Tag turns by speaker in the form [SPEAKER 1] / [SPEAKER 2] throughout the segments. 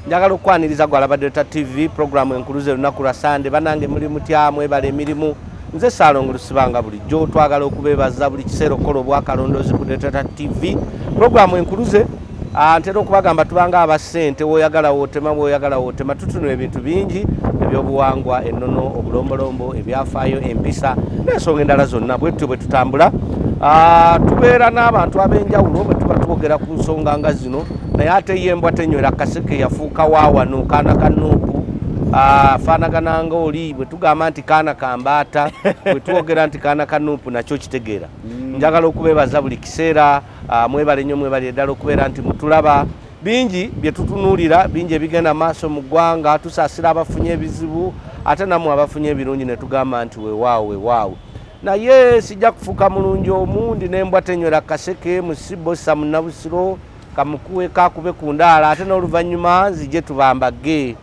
[SPEAKER 1] Njagala okukwaniriza gwe alaba Delta TV, programu enkuluze lunaku lwa Sande. Banange muli mutya? Mwebala emirimu. Nze Ssaalongo Lusibanga. Bulijjo twagala okubeebaza buli kiseera okukola obwakalondoozi ku Delta TV, programu enkuluze. Ntera okubagamba tubanga abasente, woyagala wootema, woyagala wootema. Tutunula ebintu bingi ebyobuwangwa, ennono, obulombolombo, ebyafaayo, empisa n'ensonga endala zonna. Bwetutyo bwe tutambula. Tubeera n'abantu ab'enjawulo bwe tuba twogera ku nsonga nga zino. Naye ate ye embwa tenywera kaseke, yafuuka waawano kaana ka nuupu, afaanagana nga oli bwe tugamba nti kaana kambaata. Bwe twogera nti kaana ka nuupu, nakyo kitegeera. Njagala okubeebaza buli kiseera. Mwebale nnyo, mwebale ddala okubeera nti mutulaba. Bingi bye tutunuulira, bingi ebigenda maaso mu ggwanga. Tusaasira abafunye ebizibu, ate nammwe abafunye ebirungi ne tugamba nti weewaawo, weewaawo. Naye sijja kufuuka mulungi omu ndi n'embwa tenywera kaseke musibosa munnabusiro kamukuwe kakube ku ndaala, ate n'oluvannyuma nzije tubambage.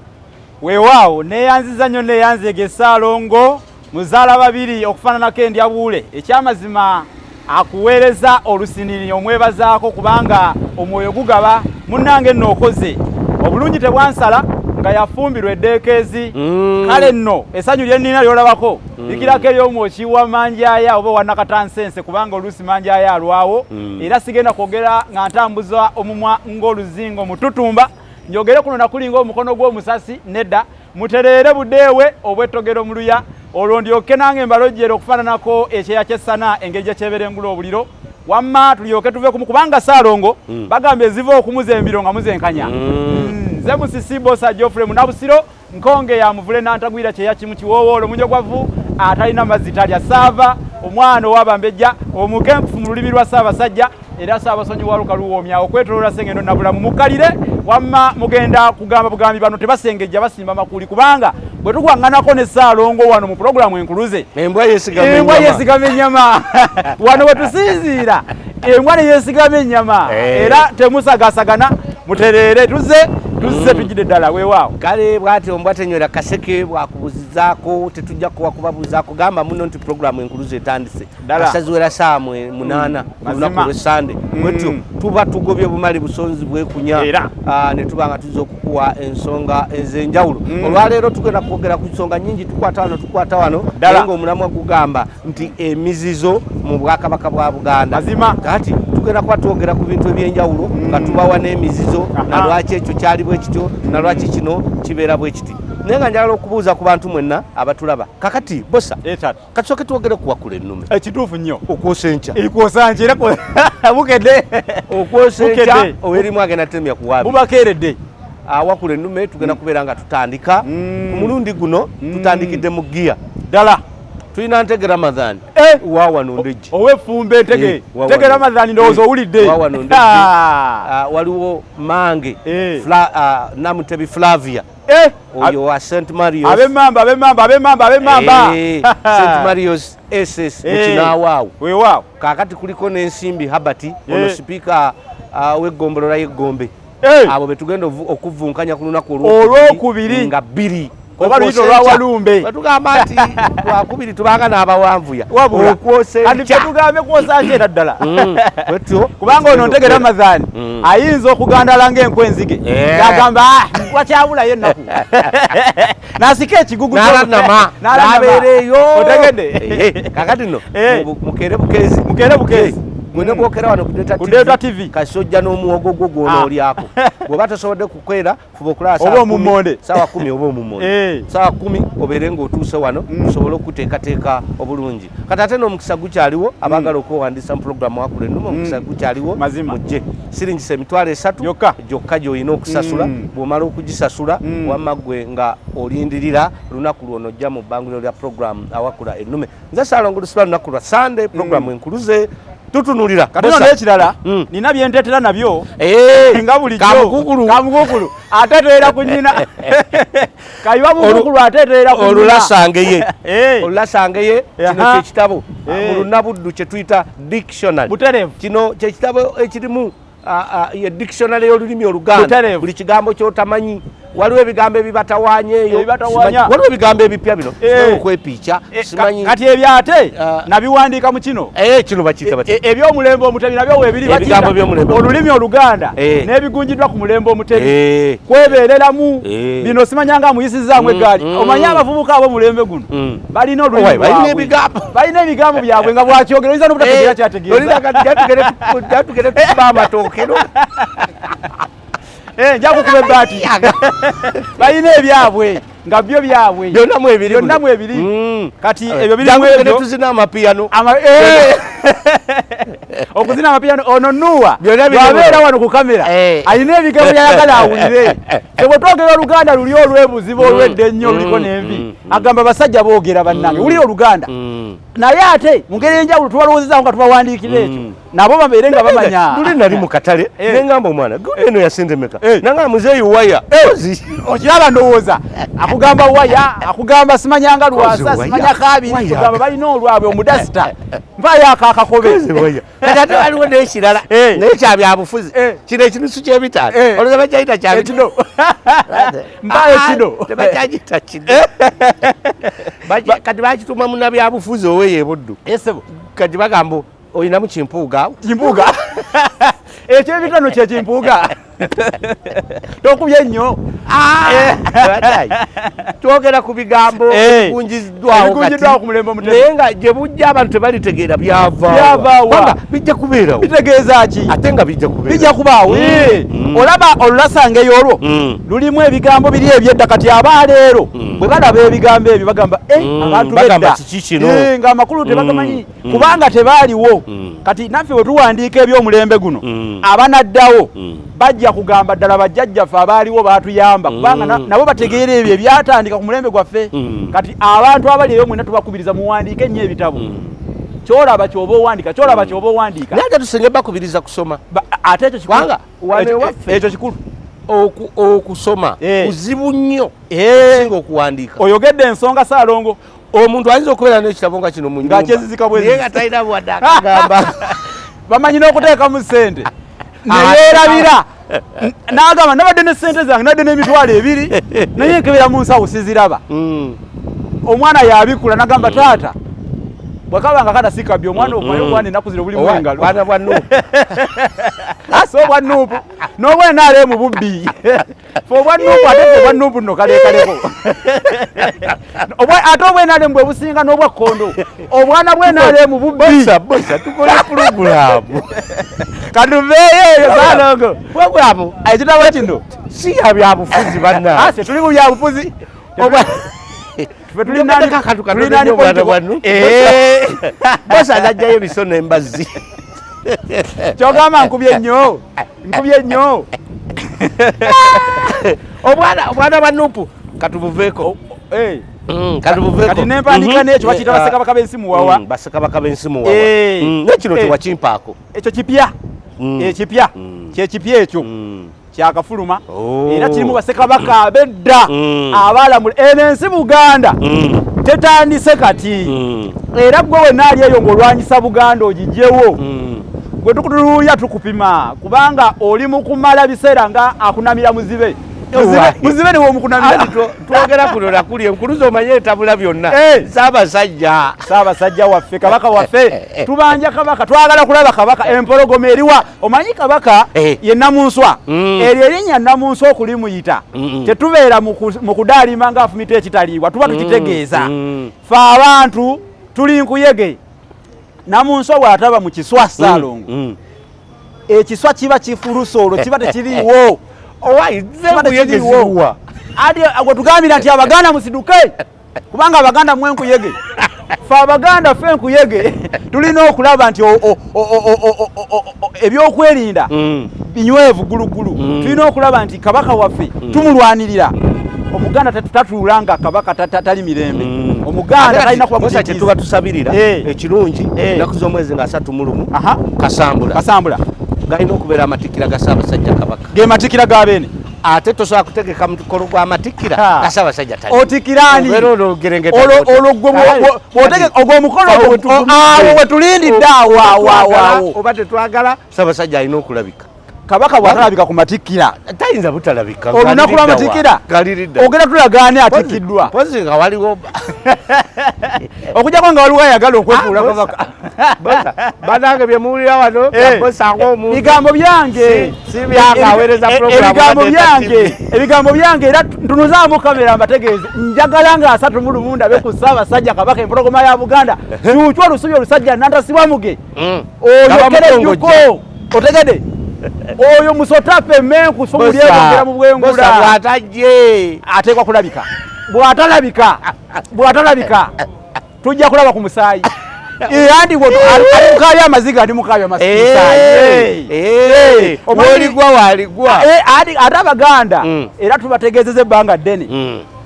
[SPEAKER 2] Weewaawo, neeyanziza nnyo, neeyanzeege Ssaalongo muzaala babiri okufaananako endyabuule. Ekyamazima akuweereza olusinini omwebazaako kubanga omwoyo gugaba. Munnange nno okoze obulungi, tebwansala nga yafumbirwa eddeekeezi. Kale nno essanyu lye nnina lyolabako likirako ery'omwoki wa manjaya oba owa nakatansense, kubanga oluusi manjaya alwawo. Era sigenda kwogera nga ntambuza omumwa ng'oluzingo mututumba, njogere kuno nakulinga omukono gw'omusasi. Nedda, mutereere budeewe obw'ettogero mu luya, olwo ndyoke nange mbalojjere okufaananako ekyeya ky'essana engeri gye kyeberengula obuliro. Wamma tulyoke tuve kumu, kubanga Ssaalongo bagamba eziva okumuza embiro nga muzenkanya. Nze Musisi Bosa Geoffrey Munabusiro, nkonge ya muvule nantagwira, kyeya kimu kiwoowoolo, munjogwavu atalina mazzi talya saava, omwana ow'abambejja omukenkufu mu lulimi lwa Ssaabasajja, era Ssaabasonyi wa lukaluwoomya okwetoloola Sengendo Nabulamu. Mukkalire wamma, mugenda kugamba bugambi bano tebasengejja, basimba makuli, kubanga bwe tugwaŋŋanako ne Ssaalongo wano mu pulogulaamu enkuluze,
[SPEAKER 1] embwa yeesigama
[SPEAKER 2] embwa
[SPEAKER 1] ennyama.
[SPEAKER 2] Yeesigama ennyama. Wano we tusinziira, embwa ne yeesigama ennyama. Era temusagasagana, mutereere, tuze tuzze, tujjidde ddala, weewaawo.
[SPEAKER 1] Kale bwati ombwa tenywera kaseke bwakubuzizaako, tetujja kuwa kubabuuzaako. Gamba muno nti puroguramu enkuluze etandise.
[SPEAKER 2] Ddala.
[SPEAKER 1] Asaziwera saa 8 ku lunaku lw'Essande. Bwetyo tuba tugobye bumali busonzi bwekunya.
[SPEAKER 2] Era.
[SPEAKER 1] Ne tuba nga tuzza okukuwa ensonga ez'enjawulo. Olwaleero tugenda kwogera ku nsonga nyingi, tukwata wano, tukwata wano, naye ng'omulamwa gugamba nti emizizo mu Bwakabaka bwa Buganda. Kati tugenda kuba twogera ku bintu ebyenjawulo nga tubawa n'emizizo, na lwaki ekyo kyali bwe kityo, na lwaki kino kibeera bwe kiti. Naye nga njagala okubuuza ku bantu mwenna abatulaba kakati, bosa, katusooke twogere kuwakula ennume.
[SPEAKER 2] Ekituufu nnyo.
[SPEAKER 1] Okwosa enkya.
[SPEAKER 2] Ekwosa nkya era bukedde.
[SPEAKER 1] Okwosa enkya.
[SPEAKER 2] Bukedde.
[SPEAKER 1] Owerimu agenda temya kuwaabi.
[SPEAKER 2] Bubakeeredde.
[SPEAKER 1] Awakula ennume tugenda kubeera nga tutandika. Ku mulundi guno tutandikidde mu giya.
[SPEAKER 2] Ddala.
[SPEAKER 1] Tulina Ntege Ramadhan wawano Ndejje.
[SPEAKER 2] Ow'effumbe Ntege.
[SPEAKER 1] Wawano.
[SPEAKER 2] Ntege Ramadhan, ndowooza owulidde.
[SPEAKER 1] Wawano Ndejje. Waliwo mange Namutebi Flavia, oyo wa St Marios.
[SPEAKER 2] Ab'emmamba, ab'emmamba, ab'emmamba, ab'emmamba.
[SPEAKER 1] St Marios SS mukinaawaawo.
[SPEAKER 2] Weewaawo.
[SPEAKER 1] Kaakati kuliko n'Ensimbi Habert, ono sipiika w'eggombolola y'Eggombe. Abo betugenda okuvunkanya ku lunaku
[SPEAKER 2] Olwokubiri.
[SPEAKER 1] Nga 2.
[SPEAKER 2] Oba luyita olwawalumbe.
[SPEAKER 1] Batugamba nti lwakubiri tubanga n'abawanvuya.
[SPEAKER 2] Wabula.
[SPEAKER 1] Okwosa
[SPEAKER 2] Kati
[SPEAKER 1] enkya.
[SPEAKER 2] ffe tugambe kwosa nkya era ddala.
[SPEAKER 1] Bwetyo
[SPEAKER 2] Kubanga ono Ntege Ramadhan ayinza okugandala ng'enku enzige, ng'agamba, "Ah, wakyabulayo ennaku," n'asika ekigugu.
[SPEAKER 1] N'alanama.
[SPEAKER 2] N'alanama.
[SPEAKER 1] N'abeera eyo.
[SPEAKER 2] Otegedde?
[SPEAKER 1] Kakati nno mukeere bukeezi.
[SPEAKER 2] Mukeere bukeezi.
[SPEAKER 1] Mwene bwokera wano ku Delta
[SPEAKER 2] Ku Delta TV.
[SPEAKER 1] Kasojja n'omuwogo gwo gwona olyako. Bw'oba tosobodde kukeera, fuba okulaba
[SPEAKER 2] Oba
[SPEAKER 1] saawa 10,
[SPEAKER 2] omummonde.
[SPEAKER 1] saawa 10 oba omummonde, saawa 10 obeere ng'otuuse wano, osobole okuteekateeka obulungi. Kati ate n'omukisa gukyaliwo, abaagala okwewandiisa mu pulogulaamu Wakula Ennume, omukisa gukyaliwo. Mujje, siringisa 30,000
[SPEAKER 2] Yokka.
[SPEAKER 1] gyokka gy'olina okusasula. Bw'omala okugisasula, wamma ggwe nga olindirira lunaku lwono ojja mu bbanguliro lya pulogulaamu Awakula Ennume. Nze Saalongo Lusula, lunaku lwa Sande, pulogulaamu enkuluze tutunulira.
[SPEAKER 2] Kati no
[SPEAKER 1] Bosa.
[SPEAKER 2] n'ekirala, nina byenteetera nabyo nga bulijjo.
[SPEAKER 1] Kamukukulu.
[SPEAKER 2] Kamukukulu ateteera ku nnyina, kayiwa mukukulu ateteera ku nnyina.
[SPEAKER 1] Olulasangeye. Olulasangeye kino kyekitabo mu Lunabuddu kye tuyita dictionary. Kino kyekitabo ekirimu ye dictionary y'olulimi Oluganda. Buli kigambo kyotamanyi, Waliwo ebigambo ebibatawaanya eyo.
[SPEAKER 2] Ebibatawaanya.
[SPEAKER 1] Waliwo ebigambo ebipya bino.
[SPEAKER 2] Eh.
[SPEAKER 1] Simanyi okwepiica,
[SPEAKER 2] Eh,
[SPEAKER 1] simanyi
[SPEAKER 2] kati ebyo ate
[SPEAKER 1] Ah.
[SPEAKER 2] nabiwandiika mu kino.
[SPEAKER 1] Kino bakiyita batya?
[SPEAKER 2] Ebyomulembe omutebi nabyo weebiri.
[SPEAKER 1] Ebigambo
[SPEAKER 2] Bakiyita
[SPEAKER 1] by'omulembe.
[SPEAKER 2] olulimi oluganda
[SPEAKER 1] Eh.
[SPEAKER 2] n'ebigunjiddwa ku mulembe omutebi,
[SPEAKER 1] Eh.
[SPEAKER 2] kwebeereramu.
[SPEAKER 1] Eh.
[SPEAKER 2] Bino simanya nga muyisizaamu eggaali. Omanyi abavubuka ab'omulembe guno
[SPEAKER 1] Mm.
[SPEAKER 2] balina olulimi
[SPEAKER 1] Owaye, balina
[SPEAKER 2] lwabwe.
[SPEAKER 1] ebigambo.
[SPEAKER 2] Balina ebigambo byabwe nga bwakyogera oyinza n'obutategeera kyategeeza.
[SPEAKER 1] Tugere tukuba amatooke no.
[SPEAKER 2] Eh, nja kukuba ebbaati. Balina ebyabwe nga byo byabwe.
[SPEAKER 1] Byonna mwebiri.
[SPEAKER 2] Byonna
[SPEAKER 1] buno.
[SPEAKER 2] mwebiri. Kati ebyo biri
[SPEAKER 1] Jangu
[SPEAKER 2] mu
[SPEAKER 1] tugende
[SPEAKER 2] ebyo.
[SPEAKER 1] tuzina amapiyano.
[SPEAKER 2] Okuzina amapiyano ono nuwa
[SPEAKER 1] Byonna biri
[SPEAKER 2] bwabeera
[SPEAKER 1] muno.
[SPEAKER 2] wano ku kamera
[SPEAKER 1] Eh.
[SPEAKER 2] alina ebigambo byayagala awulire. Fe bwe twogera oluganda luli olw'ebuzibu olwedda ennyo oluliko n'envi, agamba basajja boogera bannange, wulira oluganda. Naye ate mu ngeri enjawulo tubalowoozezaako nga tubawandiikira ekyo nabo babeere nga bamanya.
[SPEAKER 1] Luli nali mu katale
[SPEAKER 2] Eh.
[SPEAKER 1] nengamba omwana gundi eno yasente meka,
[SPEAKER 2] Eh.
[SPEAKER 1] nangamba muzeeyi waya.
[SPEAKER 2] Okiraba, ndowooza akugamba waya, akugamba simanyanga lwasa,
[SPEAKER 1] Kozi waya.
[SPEAKER 2] simanya kabiri.
[SPEAKER 1] Waya.
[SPEAKER 2] Kugamba balina olwabwe omudasita mpaayo ako akakobe.
[SPEAKER 1] Kati ate waliwo n'ekirala
[SPEAKER 2] Eh.
[SPEAKER 1] naye kyabyabufuzi,
[SPEAKER 2] Eh.
[SPEAKER 1] kino ekinusu ky'ebitaano
[SPEAKER 2] Eh.
[SPEAKER 1] olowooza bakyayita kya
[SPEAKER 2] Ekino. Mpaayo kino.
[SPEAKER 1] Tebakyagita kino. Kati bakituma munabyabufuzi oweyo ebuddu.
[SPEAKER 2] Esebo.
[SPEAKER 1] Kati bagamba olinamu kimpuuga awo.
[SPEAKER 2] Kimpuuga ekyebitano kyekimpuuga tokubye ennyo.
[SPEAKER 1] Batayi. Twogera ku bigambo
[SPEAKER 2] Eh.
[SPEAKER 1] ebigunjiddwawo
[SPEAKER 2] Ebigunjiddwawo ku mulembe omutebi.
[SPEAKER 1] naye nga gye bujja abantu tebalitegeera byavaawa.
[SPEAKER 2] Byavaawa.
[SPEAKER 1] Kubanga bijja kubeerawo.
[SPEAKER 2] Bitegeeza ki?
[SPEAKER 1] Ate nga bijja kubeerawo.
[SPEAKER 2] Bijja kubaawo. Eh. Olaba olulasangeyo olwo lulimu ebigambo biri ebyedda. Kati abaleero bwe balaba ebigambo ebyo bagamba, "Eh, abantu
[SPEAKER 1] Bagamba
[SPEAKER 2] bedda."
[SPEAKER 1] kiki kino?
[SPEAKER 2] Eh, ng'amakulu tebagamanyi kubanga tebaaliwo. Kati naffe bwe tuwandiika ebyomulembe guno, abanaddawo bajja kugamba ddala bajjajjaffe abaaliwo baatuyamba, kubanga nabo bategeera ebyo ebyatandika ku mulembe gwaffe. Kati abantu abali eyo mwena tubakubiriza muwandiike ennyo ebitabo. Kyolaba kyoba owandiika, kyolaba kyoba owandiika.
[SPEAKER 1] Naye ate tusinge bakubiriza kusoma.
[SPEAKER 2] Ate ekyo kikulu.
[SPEAKER 1] Kubanga wano ewaffe
[SPEAKER 2] Ekyo kikulu.
[SPEAKER 1] Okusoma
[SPEAKER 2] Eh.
[SPEAKER 1] kuzibu nnyo
[SPEAKER 2] Eh.
[SPEAKER 1] okusinga okuwandiika.
[SPEAKER 2] Oyogedde ensonga, Saalongo.
[SPEAKER 1] Omuntu ayinza okubeera n'ekitabo nga kino mu
[SPEAKER 2] Nga kyezizika bwezizika.
[SPEAKER 1] naye nga talina bwadde akagamba.
[SPEAKER 2] Bamanyi n'okuteekamu ssente
[SPEAKER 1] Ah.
[SPEAKER 2] neyeerabira n'agamba nabadde ne ssente zange, nabadde n'emitwalo 2, naye nkebera mu nsawo siziraba. Omwana yabikula nagamba taata bwekaba nga kana sikabye omwana omaye obwana ennaku zino bulimu
[SPEAKER 1] Owa,
[SPEAKER 2] engalo.
[SPEAKER 1] bwana bwa Nuupu.
[SPEAKER 2] Ase obwa Nuupu n'obwa NRM bubbi. Fe obwa Nuupu, ate fe obwa Nuupu nno kalekaleko. Ate obwa NRM bwe businga n'obwa kkondo, obwana bwa NRM bubbi.
[SPEAKER 1] Bosa, bosa, tukole pulogulaamu.
[SPEAKER 2] Katuveeyo eyo, Saalongo.
[SPEAKER 1] Pulogulaamu
[SPEAKER 2] Ekitabo kino
[SPEAKER 1] si ya byabufuzi banna.
[SPEAKER 2] Ase tuli mu byabufuzi. Ffe tuli nani-
[SPEAKER 1] Akantu
[SPEAKER 2] tuli
[SPEAKER 1] katono
[SPEAKER 2] nani
[SPEAKER 1] nnyo obwana
[SPEAKER 2] political-
[SPEAKER 1] bwa Nuupu.
[SPEAKER 2] Eh.
[SPEAKER 1] Bosa najjayo ebiso n'embazzi.
[SPEAKER 2] Kyogamba nkubye nnyo, nkubye nnyo.
[SPEAKER 1] Obwana bwa Nuupu katubuveeko.
[SPEAKER 2] Eh.
[SPEAKER 1] Katubuveeko.
[SPEAKER 2] Kati nempandiika n'ekyo bakiyita bassekabaka b'ensi muwawa.
[SPEAKER 1] Bassekabaka b'ensi muwawa.
[SPEAKER 2] Eh.
[SPEAKER 1] Nekino
[SPEAKER 2] Eh.
[SPEAKER 1] tewakimpaako.
[SPEAKER 2] Ekyo kipya. Ekipya kyekipya ekyo kyakafuluma.
[SPEAKER 1] Oh.
[SPEAKER 2] Era kirimu bassekabaka ab'edda abalamula eno ensi Buganda. Tetandise kati. Era gwe wenna ali eyo ng'olwanyisa Buganda ogigyewo, gwe tukutuluulya tukupima, kubanga oli mu kumala biseera nga akunamira muzibe.
[SPEAKER 1] Owa.
[SPEAKER 2] Muzibe niwe omukunamira.
[SPEAKER 1] Anti twogera kuno nakuli enkuluza omanye etabula byonna.
[SPEAKER 2] Eh.
[SPEAKER 1] Ssaabasajja.
[SPEAKER 2] Ssaabasajja waffe, kabaka waffe, tubanja kabaka, twagala kulaba kabaka. Empologoma eriwa? Omanyi kabaka
[SPEAKER 1] Eh.
[SPEAKER 2] ye Namunswa. Eryo erinnya Namunswa okulimuyita, tetubeera mu kudaalima ng'afumita ekitaliibwa, tuba tukitegeeza. Fe abantu tuli nkuyege. Namunswa bw'ataba mu kiswa, Ssaalongo, ekiswa kiba kifulusa, olwo kiba tekiriiwo.
[SPEAKER 1] Owayi, ze
[SPEAKER 2] Kiba
[SPEAKER 1] nkuyege
[SPEAKER 2] tekiriiwo.
[SPEAKER 1] ziruwa?
[SPEAKER 2] Ati gwe tugambira nti abaganda musiduke, kubanga abaganda mwe nkuyege. Fe abaganda fe nkuyege, tulina okulaba nti ebyokwerinda binywevu gulugulu. Tulina okulaba nti kabaka waffe tumulwanirira. Omuganda tatuula nga kabaka tali mirembe. Omuganda talina kuba
[SPEAKER 1] Bosa,
[SPEAKER 2] mutiitiizi.
[SPEAKER 1] kyetuba tusabirira
[SPEAKER 2] Eh.
[SPEAKER 1] ekirungi,
[SPEAKER 2] Eh.
[SPEAKER 1] ennaku z'omwezi nga 31
[SPEAKER 2] Aha.
[SPEAKER 1] Kasambula
[SPEAKER 2] Kasambula.
[SPEAKER 1] galina okubeera amatikkira ga Ssaabasajja Kabaka.
[SPEAKER 2] Ge matikkira ga Beene.
[SPEAKER 1] Ate tosobola kutegeka mukolo gw'amatikkira
[SPEAKER 2] Ha.
[SPEAKER 1] nga Ssaabasajja tali.
[SPEAKER 2] Otikkiraani?
[SPEAKER 1] Obeera olwogerengeta
[SPEAKER 2] Olwo
[SPEAKER 1] otya?
[SPEAKER 2] olwo gwe bw'otege ogwo omukolo
[SPEAKER 1] Awo
[SPEAKER 2] ogwo-
[SPEAKER 1] wetugumidde.
[SPEAKER 2] awo wetulindidde awo awo awo
[SPEAKER 1] Twagala
[SPEAKER 2] awo.
[SPEAKER 1] oba tetwagala, Ssaabasajja alina okulabika.
[SPEAKER 2] Kabaka bw'atalabika ku matikkira,
[SPEAKER 1] tayinza butalabika.
[SPEAKER 2] Olunaku lw'amatikkira ogenda tulagaani atikiddwa.
[SPEAKER 1] Mpozi nga waliwo
[SPEAKER 2] Okujjako nga waliwo ayagala okwefuula kabaka.
[SPEAKER 1] Banange, byemuwulira wano bosanga omuntu.
[SPEAKER 2] Bigambo byange.
[SPEAKER 1] Si byange, aweereza program.
[SPEAKER 2] Ebigambo
[SPEAKER 1] ya Delta
[SPEAKER 2] byange.
[SPEAKER 1] TV.
[SPEAKER 2] Ebigambo byange, era ntunuzaamu kamera mbategeeze, njagala nga 31 ndabe ku Ssaabasajja Kabaka, empologoma ya Buganda, kyukyu olusubi olusajja nantasibwa muge. Oyo
[SPEAKER 1] Gaba
[SPEAKER 2] kerejuko, otegede oyo musotape emenku so mulyebongera mu
[SPEAKER 1] Bosa
[SPEAKER 2] bwengula.
[SPEAKER 1] Bw'atajje
[SPEAKER 2] Ateekwa kulabika. Bw'atalabika tujja kulaba ku musaayi. Andi ali mukaabya amaziga, ndi mukaabya musaayi.
[SPEAKER 1] Woligwa waligwa.
[SPEAKER 2] Ate Abaganda, era tubategeezeza ebbanga ddene,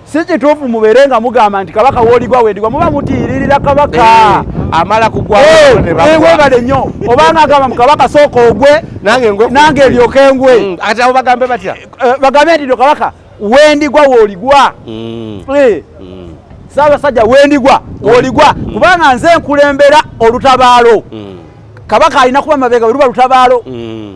[SPEAKER 2] si kituufu mubeere nga mugamba nti kabaka wooligwa wendigwa, muba mutiiririra kabaka.
[SPEAKER 1] Amala kugwa ne bagwa.
[SPEAKER 2] Webale nnyo. Obanga agamba mu kabaka sooka ogwe,
[SPEAKER 1] Nange ngwe.
[SPEAKER 2] Nange eryoke ngwe.
[SPEAKER 1] Ate abo bagambe batya?
[SPEAKER 2] Bagambe nti no kabaka wendigwa wooligwa. Ssaabasajja wendigwa wooligwa, kubanga nze nkulembera olutabaalo. Kabaka alina kuba mabega bwe luba lutabaalo.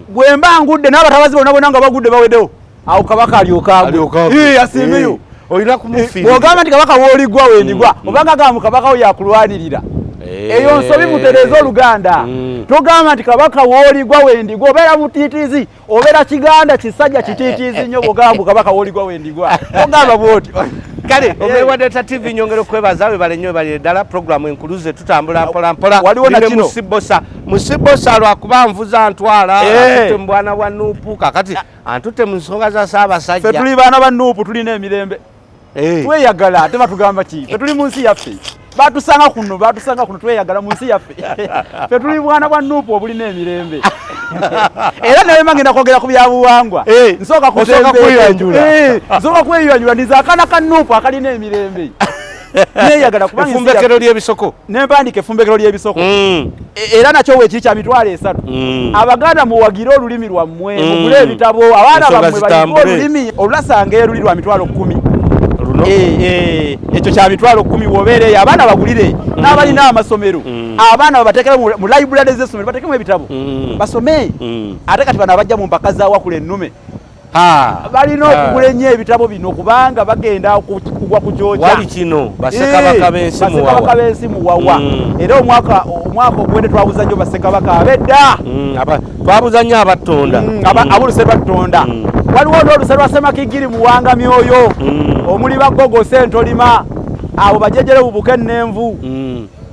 [SPEAKER 2] Bwe mba ngudde n'abatabazi bonna bonna nga bagudde baweddewo, awo kabaka alyoka agwe.
[SPEAKER 1] Alyoka agwe.
[SPEAKER 2] Asimbeyo.
[SPEAKER 1] Olina kumufiirira.
[SPEAKER 2] Bw'ogamba nti kabaka wooligwa wendigwa, obanga agamba mu kabaka we yakulwanirira, eyo nsobi, mutereeze Oluganda. Togamba nti kabaka wooligwa wendigwa, obeera mutiitiizi, obeera kiganda kisajja kitiitiizi nnyo bw'ogamba mbu kabaka wooligwa wendigwa, ogamba bw'otyo.
[SPEAKER 1] Kale omewa Delta TV, nyongera okwebaza, webale nnyo, webalire ddala. Programu enkuluze, tutambula mpola mpola.
[SPEAKER 2] Waliwo na
[SPEAKER 1] Ndine
[SPEAKER 2] kino.
[SPEAKER 1] Musibosa, Musibosa lwakuba nvuza ntwala atutte mu bwana bwa NUP, kakati antutte mu nsonga za
[SPEAKER 2] Ffe
[SPEAKER 1] Ssaabasajja.
[SPEAKER 2] tuli baana ba NUP, tulina emirembe, tweyagala, ate batugamba ki? Ffe tuli mu nsi yaffe, batusanga kuno, batusanga kuno, tweyagala mu nsi yaffe. Ffe tuli bwana bwa NUP obulina emirembe. Era naye ngenda kwogera ku byabuwangwa, nsooka
[SPEAKER 1] Osooka
[SPEAKER 2] kutembeeta.
[SPEAKER 1] kweyanjula.
[SPEAKER 2] Nsooka kweyanjula, ndiza akaana ka NUP akalina emirembe, neyagala kubanga ensi
[SPEAKER 1] Efumbekero
[SPEAKER 2] yaffe-
[SPEAKER 1] ly'ebisoko.
[SPEAKER 2] Nempandiika efumbekero ly'ebisoko. Era nakyo weekiri kya 30,000. Abaganda muwagire olulimi lwammwe, mugule ebitabo, abaana
[SPEAKER 1] Ensonga
[SPEAKER 2] bammwe bayige
[SPEAKER 1] zitambule.
[SPEAKER 2] olulimi. Olulasanga eruli lwa 10,000.
[SPEAKER 1] Luno.
[SPEAKER 2] Ekyo kya 10,000. Wobeera eyo, abaana bagulire n'abalina amasomero, abaana babateekere mu library z'essomero, bateekemu ebitabo basome. Ate kati bano abajja mu mpaka za wakula ennume balina okugula ennyo ebitabo bino, kubanga bagenda kugwa ku kyokya.
[SPEAKER 1] Wali kino bassekabaka b'ensi
[SPEAKER 2] Bassekabaka
[SPEAKER 1] muwawa.
[SPEAKER 2] b'ensi muwawa. Era omwaka oguwedde twabuza nnyo bassekabaka ab'edda.
[SPEAKER 1] Twabuza nnyo abattonda.
[SPEAKER 2] Aboluse lwa Ttonda. Waliwo n'oluse lwa Ssemakigiri Muwanga Myoyo, omuli bagogo Sentolima, abo bajejere bubuka ennenvu,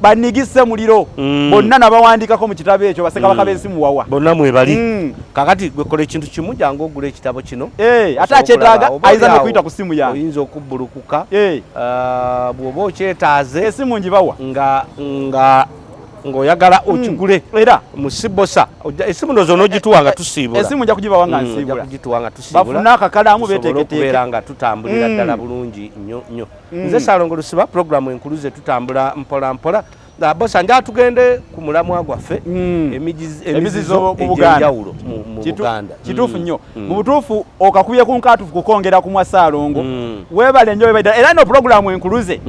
[SPEAKER 2] banigise muliro. Bonna nabawandikako mu kitabo ekyo bassekabaka b'ensi muwawa.
[SPEAKER 1] Bonna mwebali. Kakati gwe kola ekintu kimu, jangu ogula ekitabo kino.
[SPEAKER 2] Ate
[SPEAKER 1] Osobola
[SPEAKER 2] akyetaaga
[SPEAKER 1] okulaba. Oba
[SPEAKER 2] ayinza
[SPEAKER 1] oli awo
[SPEAKER 2] n'okuyita ku simu yange.
[SPEAKER 1] Oyinza okubbulukuka. Bw'oba okyetaaze
[SPEAKER 2] Esimu ngibawa.
[SPEAKER 1] nga ng'oyagala okigule
[SPEAKER 2] Era
[SPEAKER 1] musibosa, esimu ndowooza onoogituwa nga tusiibula.
[SPEAKER 2] Esimu nja kugibawa nga
[SPEAKER 1] Ojja
[SPEAKER 2] nsiibula.
[SPEAKER 1] kugituwa nga tusiibula.
[SPEAKER 2] Bafune akakalaamu
[SPEAKER 1] Tusobole
[SPEAKER 2] beteeketeeke.
[SPEAKER 1] okubeera nga tutambulira ddala bulungi nnyo nnyo. Nze Ssalongo Lusiba, puroguramu enkuluze, tutambula mpola mpola. Bosa, njala tugende ku mulamwa gwaffe,
[SPEAKER 2] Emizizo
[SPEAKER 1] emizizo
[SPEAKER 2] mu Buganda.
[SPEAKER 1] egy'enjawulo mu Buganda.
[SPEAKER 2] Kituufu nnyo. Mu butuufu okakubye ku nkaatufu kukwongera ku mwa Ssaalongo. Weebale nnyo, weebale ddala. Era no puroguramu enkuluze,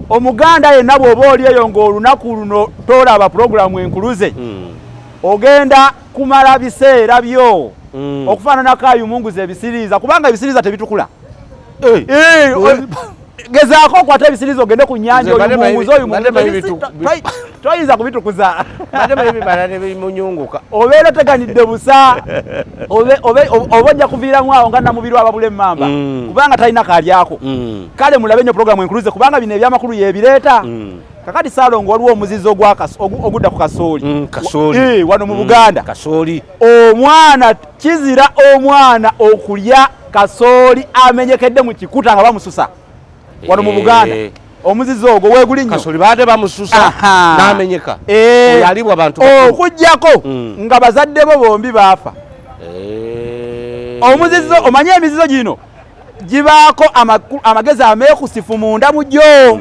[SPEAKER 2] Omuganda yenna bw'oba oli eyo ng'olunaku luno tolaba puroguramu enkuluze, ogenda kumala biseera byo okufaananako ayumunguza ebisiriiza, kubanga ebisiriiza tebitukula. Gezaako okwata ebisiriiza ogende ku nnyanja
[SPEAKER 1] Nze mbadde
[SPEAKER 2] oyumunguze,
[SPEAKER 1] mbadde
[SPEAKER 2] oyumunguze.
[SPEAKER 1] manyi
[SPEAKER 2] Toyinza kubitukuza.
[SPEAKER 1] Badde manyi bibala ne bimunyunguka.
[SPEAKER 2] Obeera oteganidde busa, oba ojja kuviiramu awo nga Namubiru ababula emmamba, kubanga talina kalyako. Kale mulabe nnyo puroguramu enkuluze, kubanga bino ebyamakulu yebireeta. Kakati Saalongo, waliwo omuzizo ogudda ku kasooli.
[SPEAKER 1] Kasooli.
[SPEAKER 2] Wano mu Buganda
[SPEAKER 1] Kasooli.
[SPEAKER 2] Omwana kizira omwana okulya kasooli amenyekedde mu kikuta nga bamususa wano mu Buganda. Omuzizo ogwo weeguli nnyo.
[SPEAKER 1] Kasooli baadde bamususa n'amenyeka. Oyo alibwa bantu bakulu.
[SPEAKER 2] Okugjako nga bazadde bo bombi baafa. Omuzizo, omanye emizizo gino gibaako amagezi ameekusifu munda mu gyo.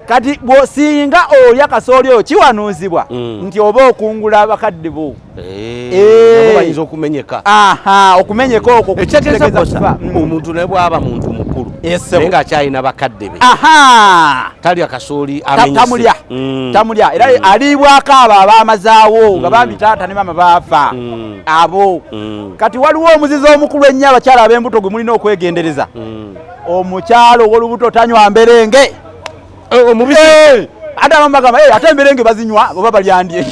[SPEAKER 2] Kati bw'osinga olya kasooli oyo, kiwanuuzibwa nti oba okungula abakadde bo.
[SPEAKER 1] Nabo bayinza okumenyeka.
[SPEAKER 2] Aha, okumenyeka okwo
[SPEAKER 1] Ekyeteeza
[SPEAKER 2] kutegeeza
[SPEAKER 1] bosa,
[SPEAKER 2] kufa.
[SPEAKER 1] Omuntu naye bwaba muntu mukulu Naye ng'akyalina bakadde be. Talya kasooli amenyese.
[SPEAKER 2] Tamulya. Tamulya era aliibwako abo abaamazaawo nga bambi taata ne maama baafa abo. Kati waliwo omuzizo omukulu ennyo abakyala ab'embuto gwe mulina okwegendereza. Omukyala ow'olubuto tanywa mberenge.
[SPEAKER 1] Omubisi.
[SPEAKER 2] Ate abamu bagamba ate emberenge bazinywa oba balyandye.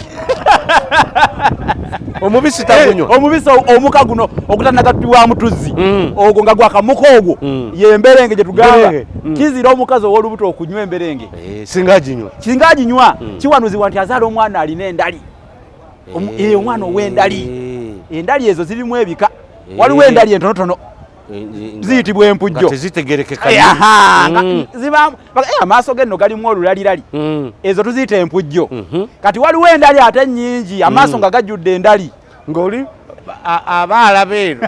[SPEAKER 1] Omubisi tagunywa.
[SPEAKER 2] Omubisi omuka guno ogutanagattibwamu tuzzi ogwo nga gwakamuka ogwo yemberenge gye tugamba. Kizira omukazi ow'olubuto okunywa emberenge.
[SPEAKER 1] Singa aginywa.
[SPEAKER 2] Singa aginywa kiwanuzibwa nti azaala omwana alina endali. Omwana ow'endali. Endali ezo zirimu ebika. Waliwo endali entonotono ziyitibwa empujjo.
[SPEAKER 1] Tezitegerekeka.
[SPEAKER 2] Amaaso ge nno galimu olulalirali. Ezo tuziyita empujjo. Kati waliwo endali ate nnyingi, amaaso nga gajjudde endali.
[SPEAKER 1] Ng'oli aba alaba eno.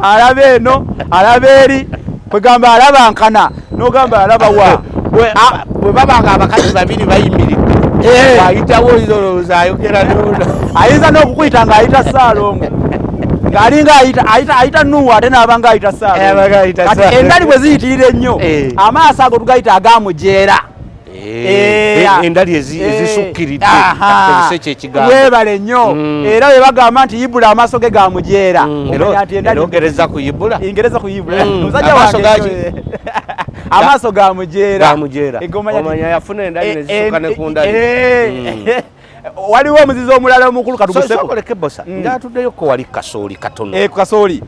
[SPEAKER 2] Alaba eno, alaba eri, kwegamba alaba nkana, n'ogamba alaba wa.
[SPEAKER 1] Bwe baba nga abakazi babiri bayimiridde, ayitawo oyinza olowooza ayogera n'ono.
[SPEAKER 2] Ayinza n'okukuyita ng'ayita Ssaalongo. Ng'alinga ayita Nuuwa ate n'aba ng'ayita Ssaalongo. Kati endali bwe ziyitirira ennyo, amaaso ago tugayita agamujeera.
[SPEAKER 1] Endali ezisukkiridde kozesa ekyo ekigambo.
[SPEAKER 2] Weebale nnyo. Era bwe bagamba nti Ibula amaaso ge gamujeera.
[SPEAKER 1] Era ongereza ku Ibula.
[SPEAKER 2] Ingereza ku Ibula. Musajja wange amaaso gamujeera.
[SPEAKER 1] Gamujeera. Omanya yafuna endali ne zisukka ne ku ndali.
[SPEAKER 2] Waliwo omuzizo omulala omukulu katuguseko.
[SPEAKER 1] Sokoleke bosa. Ndatuddeyo ko wali kasooli katono.
[SPEAKER 2] Ku kasooli.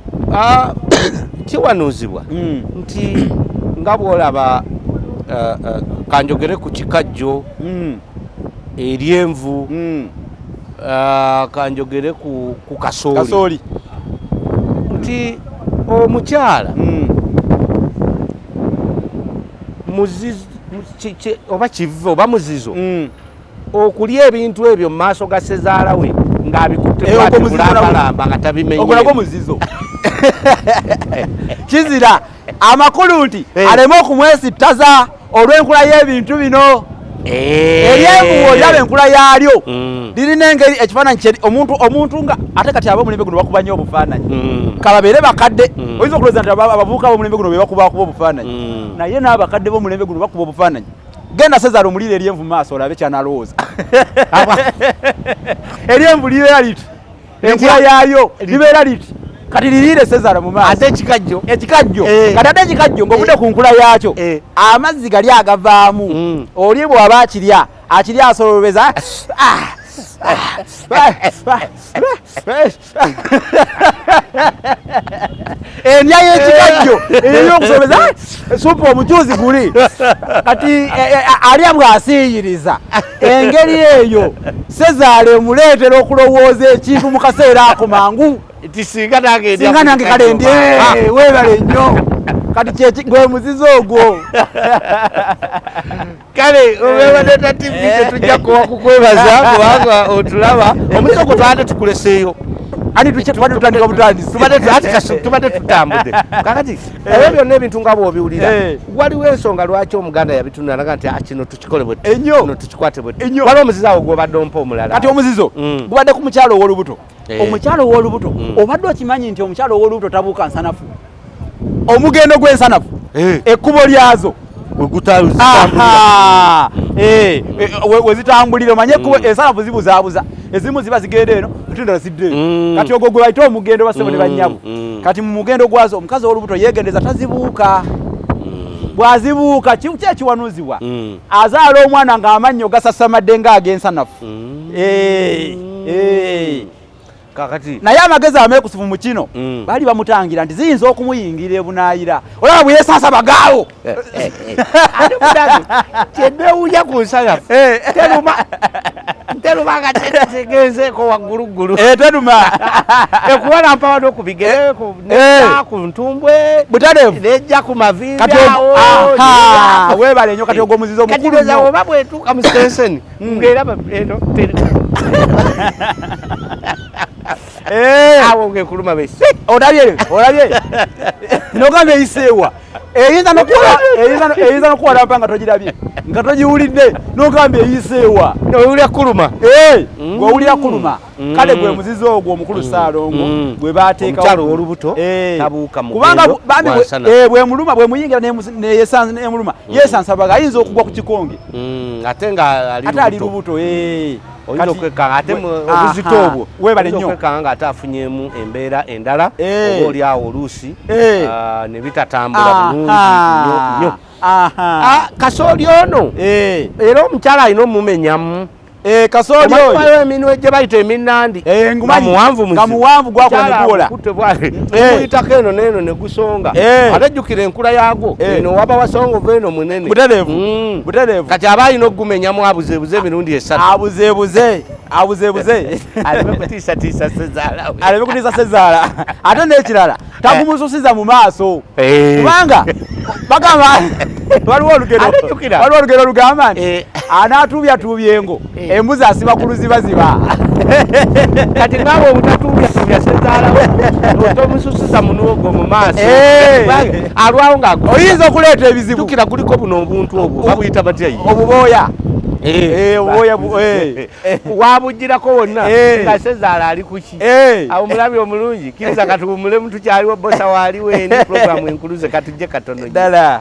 [SPEAKER 1] Kiwanuuzibwa nti nga bw'olaba kanjogere ku kikajjo eryenvu, kanjogere ku kasooli nti omukyala oba kive oba muzizo okulya ebintu ebyo mu maaso ga ssezaala we ng'abikutte bulambalamba nga tabimenye.
[SPEAKER 2] Ogwo nagwo muzizo. Kizira amakulu nti aleme okumwesittaza olw'enkula y'ebintu bino. Eryenvu olaba enkula yaalyo lirina engeri ekifaananyi omuntu nga ate kati ab'omulembe guno bakuba nnyo obufaananyi. Kababeere bakadde, oyinza okulowooza nti abavubuka b'omulembe guno be bakubakuba obufaananyi, naye n'abakadde b'omulembe guno bakuba obufaananyi. Genda Ssezaala omulire eryenvu maaso olabe kyanalowooza. Eryenvu libeera liti, enkula yaalyo libeera liti. Kati liriire Ssezaala mu maaso.
[SPEAKER 1] Ate ekikajjo.
[SPEAKER 2] Ekikajjo. Kati ate ekikajjo ng'ovudde ku nkula yaakyo, amazzi gali agavaamu. Oli bw'aba akirya, akirya asolobeza. Endya y'ekikajjo erina okusolobeza supu omujuzi guli. Kati alya bw'asiiyiriza. Engeri eyo Ssezaala emuleetera okulowooza ekintu mu kaseera ako mangu.
[SPEAKER 1] Singa nange
[SPEAKER 2] Singa nange kale ndi weebale nnyo. Kati gwe muzizo ogwo.
[SPEAKER 1] Kale Owewadata TV tetujja kukwebaza kubanga otulaba. Omuzizo ogwo twabadde tukuleseeyo.
[SPEAKER 2] Ani tubadde tutandika butandisi.
[SPEAKER 1] Tubadde tutambudde. Kakati ebyo byonna ebintu nga bw'obiwulira, waliwo ensonga lwaki Omuganda yabitunula naga nti kino tukikole bwe tuti, kino tukikwate bwe tuti. Waliwo omuzizo awo gw'obadde ompa omulala.
[SPEAKER 2] Kati omuzizo gubadde ku mukyala ow'olubuto. Omukyala ow'olubuto obadde okimanyi nti omukyala ow'olubuto tabuuka nsanafu. Omugendo gw'ensanafu ekkubo lyazo we zitambulira, omanye ekkubo ensanafu zibuzaabuza, ezimu ziba zigenda eno ate endala zidda eno. Kati ogwo gwe bayita omugendo bassebo ne bannyabo. Kati mu mugendo gwazo omukazi ow'olubuto yeegendeza tazibuuka. Bw'azibuuka ki ekiwanuuzibwa? Azaala omwana ng'amannyo gasasamadde ng'ag'ensanafu.
[SPEAKER 1] Kakati
[SPEAKER 2] naye amagezi ameekusifu mu kino baali bamutangira nti ziyinza okumuyingira ebunaayira. Olaba bwe yeesaasa bagaawo.
[SPEAKER 1] Ate munnange kyenneewuunya ku nsanafu teruma nga tegenzeeko wagguluggulu.
[SPEAKER 2] Teruma.
[SPEAKER 1] Ekuwalampa wano ku bigere, ku ntumbwe,
[SPEAKER 2] butareevu
[SPEAKER 1] nejja ku maviivi awo.
[SPEAKER 2] Weebale nnyo. Kati ogwo omuzizo mukulu nnyo.
[SPEAKER 1] Oba bwetuuka mu sitenseni ng'eraba eno. Awo ngekuluma besi.
[SPEAKER 2] Olabye, olabye. Nogamba eyiseewa. Eyinza n'okuwalampa nga togirabye, nga togiwulidde, n'ogamba eyiseewa.
[SPEAKER 1] Owulira kuluma.
[SPEAKER 2] Ng'owulira kuluma. Kale gwe muzizo ogwo omukulu Ssaalongo gwe baateekawo.
[SPEAKER 1] Omukyala ow'olubuto tabuuka mu
[SPEAKER 2] kubanga bambi bwemuluma, bwemuyingira nemuluma, yeesansabaga, ayinza okugwa ku kikonge.
[SPEAKER 1] Ate nga
[SPEAKER 2] ali lubuto.
[SPEAKER 1] Oyinza okwekanga ate obuzito obwo,
[SPEAKER 2] webale nnyo,
[SPEAKER 1] okwekanga nga ate afunyemu embeera endala, oba oli awo oluusi ne bitatambula bulungi nnyo. Kasooli ono era omukyala alina omumenyamu.
[SPEAKER 2] Kasooli
[SPEAKER 1] oyo eminwe gye bayita eminnandi,
[SPEAKER 2] nga muwanvu, gwakula ne guwola,
[SPEAKER 1] guyitako eno n'eno ne gusonga. Ate jjukira enkula yaagwo, eno waba wasongovu, eno munene.
[SPEAKER 2] Butereevu, butereevu.
[SPEAKER 1] Kati aba alina okugumenyamu, abuzeebuze emirundi 3.
[SPEAKER 2] Abuzeebuze, abuzeebuze.
[SPEAKER 1] Aleme kutiisatiisa sezaala we.
[SPEAKER 2] Aleme kutiisa sezaala. Ate n'ekirala, tagumususiza mu maaso, kubanga bagamba waliwo olugero, waliwo olugero lugamba nti anaatuubyatuubya engo, embuzi asiba ku luzibaziba.
[SPEAKER 1] Kati ngaawe obutatuubyatuubya sezaalawe, otomususiza munwogo mu maaso, alwawo nga
[SPEAKER 2] oyinza okuleeta ebizibu.
[SPEAKER 1] Jjukira kuliko buno obuntu obwo babuyita batya?
[SPEAKER 2] Obubooya. Obubooya
[SPEAKER 1] wabugirako wonna nga sezaala ali kuki. Awo omulabi omulungi, kkiriza katuwumulemu, tukyaliwo, bosa waaliwo, eni puroguramu enkuluze, katujje katono
[SPEAKER 2] ddala.